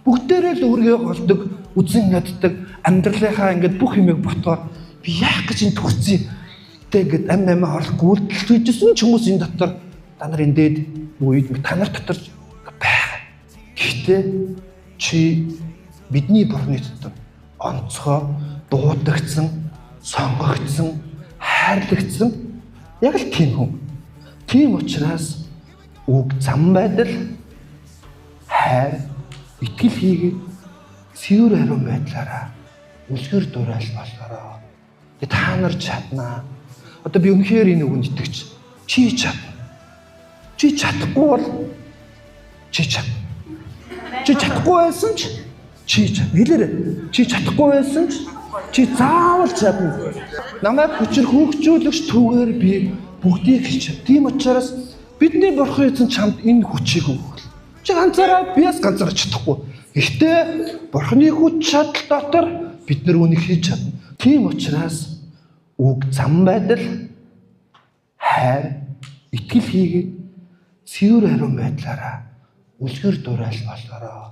Бүгдээрээ л өөрийгөө голдог, үзэн яддаг, амьдралынхаа ингээд бүх юмыг ботгоор би яах гэж энэ төрсөн тэ ингээд ам амиа орлохгүй үйлдэл хийжсэн ч хүмүүс энэ дотор та нар энэ дээд үед та нар дотор байгаа. Гэхдээ чи бидний бурхны дотор онцгой дуудагдсан, сонгогдсон, хайрлагдсан яг л тийм хүн. Тийм учраас үг зам байдал хайр итгэл хийгээд цэвэр ариун байдлаараа үлгэр дурайл болоорой. Тэгээ та нар чаднаа. Одоо би үнэхээр энэ үгэнд итгэж чи чадна. Чи чадахгүй бол чи чадна. Чи чадахгүй байсан ч чи чадна. Хэлээрэй. Чи чадахгүй байсан ч чи заавал чадна. Намайг хүчээр хөгжүүлэгч түүгээр би бүгдийг хийж чадна. Тийм учраас бидний бурхан эзэн чамд энэ хүчийг өгөх. Чи ганцаараа би бас ганцаараа чадахгүй. Гэхдээ бурханы хүч чадал дотор бид нар үүнийг хийж чадна. Тийм учраас үг зам байдал хайр итгэл хийгээд цэвэр ариун байдлаараа үлгэр дурайл болоорой.